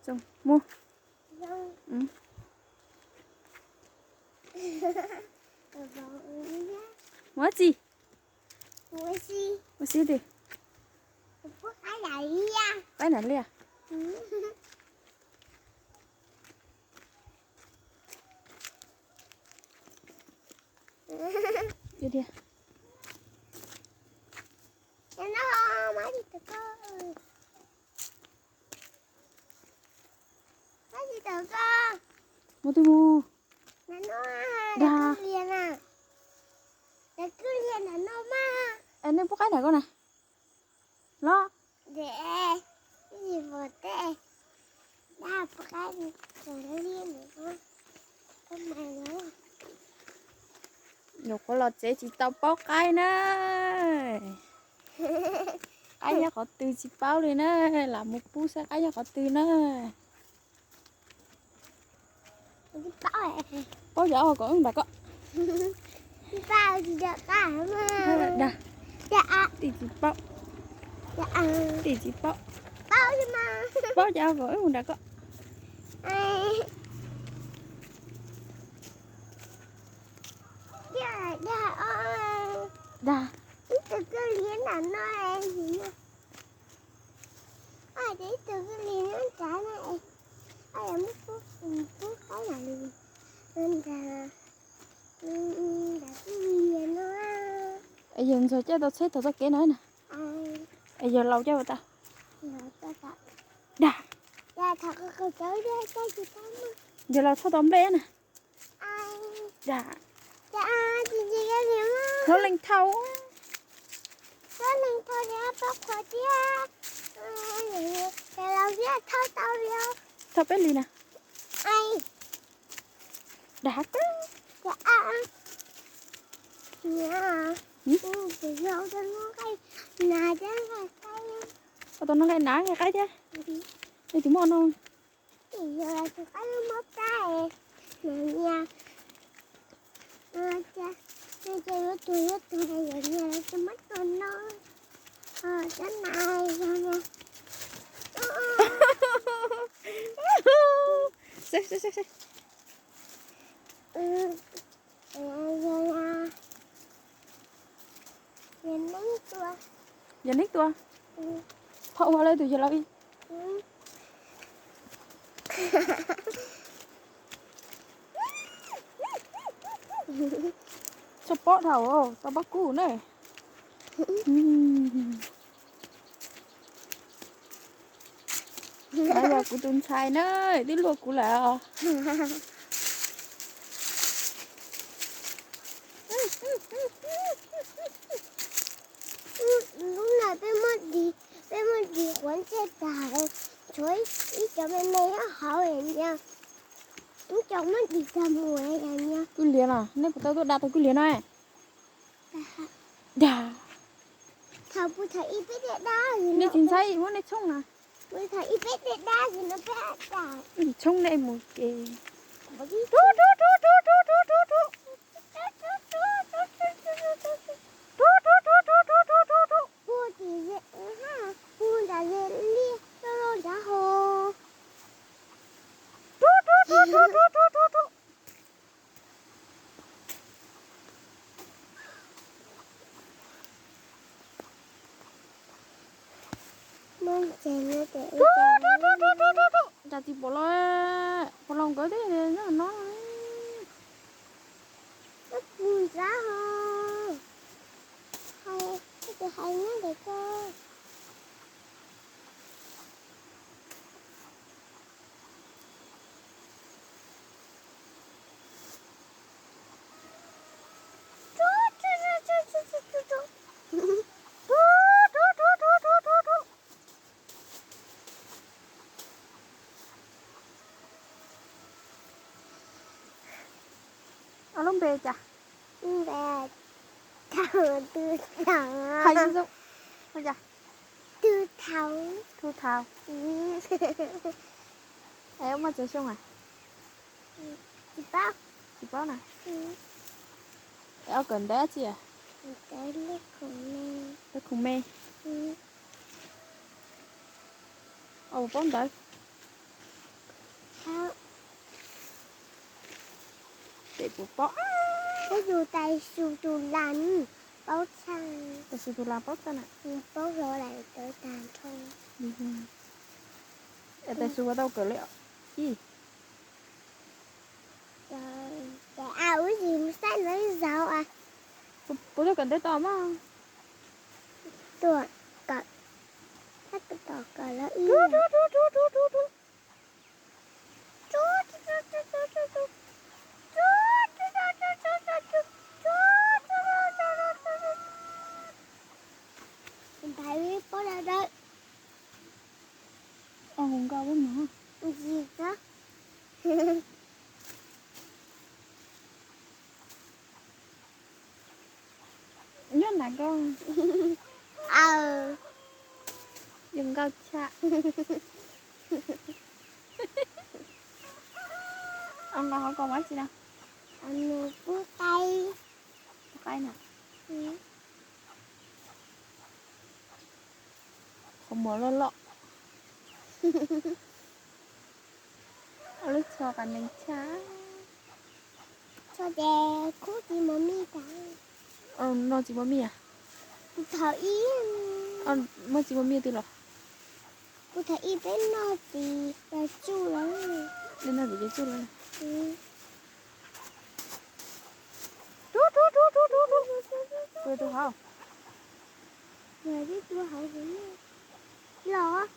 Mus. Mus tsi? Ua si ti. Qaib na liaj. Mus twg mus? Dag. Es nej pub qaib ntawm koj na. Los. Nyuam qhuav los tsev tsis tau paub qaib na. Qaib nyob qhov twg tsis paub li na. Lam mus pub saib qaib nyob qhov twg na. Paub yog kom wb nram koj. Dag. Tim tsis paub. Tim tsis paub. Paub yog kom wb nram koj. Dag. Es yawg ntxawg caij tau tsheb thaum txoj kev no na. Es yawg laus caij ua tau. Dag. Yawg laus thauj tau nplej na. Dag. Hlob leej thauj. Thauj peb li na. Dag. Ua tau noj nqaij na, nqaij qaib thiab. Nej tus muaj no. Yog neeb tua. Thauj ua lawm tus yawg laus ib. Txhob pob dhau, tau pob kub na. Yog kuv tus ntxhais na, twb luaj kuv lawm os. Lub no peb muab ris, peb muab ris quav ntsej tag, tshuav ib cov me me nyob hauv ntag. Ib cov muab ris tag mus ntag. Kwj liam no, nej puas tau tuaj da tau kwj liam no? Dag. Thaum pub thaum ib peb tej dab, nej tsis ntxhais muab nej txhooj na. Pub thaum ib peb tej dab no peb da. Txhooj nej mus ces. Pub tim, pub nram ze liaj loj loj nrad ho. Cas tsis pom los, pom los nkawd tej no. Nrad ho, hais, hais nyob ntawm ko. Ob lub npe cas? Npe thaum tu thaum. Hais zoo zoo. Ua cas? Tu thaum. Tu thaum. Es muaj tsev xyoo a? Tsis paub. Tsis paub na. Es ob kawm ntawv tsi a? Lawv khoom me. Ua paub ntawv. Tes puas paub? Peb tus tais su tus las paub tshaj. Tais su tus las paub tshaj na. Paub hlo lawm tawv tag nrho. Tais su ua tau kawm li ib. Tes a ub yim mus saib lawv zaum a. Puas tuaj kawm ntev tos mas? Tuaj kawm, tab tom kawm lawv ib. Nthaiv pob dawb dawb. Ntsis xwb. Nyob nram nkauj. Aw, yus nkauj tshaj. Nqa hauv ko ua tsi na? Nws pub qaib. Pub qaib na. Qhov muag loj loj. Lub tsho qas nees tshaj. Tsho ces khub txiv muaj mij tas. Noj txiv muaj mij a? Kuv thaum ib, muaj txiv muaj mij twg los? Kuv thaum ib peb noj txiv tsuj lawm. Peb noj txiv tsuj lawm. Tus hauv, tus hauv los.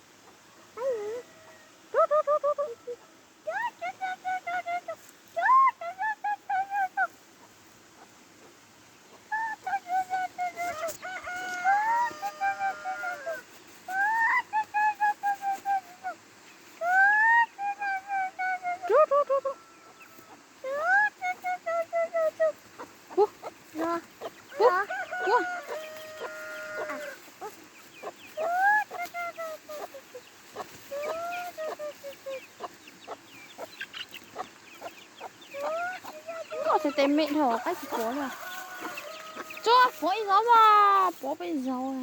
Koj tes tes me dhau qaib tsis pom li. Tsuas pom ib zaug mas, pom peb zaug.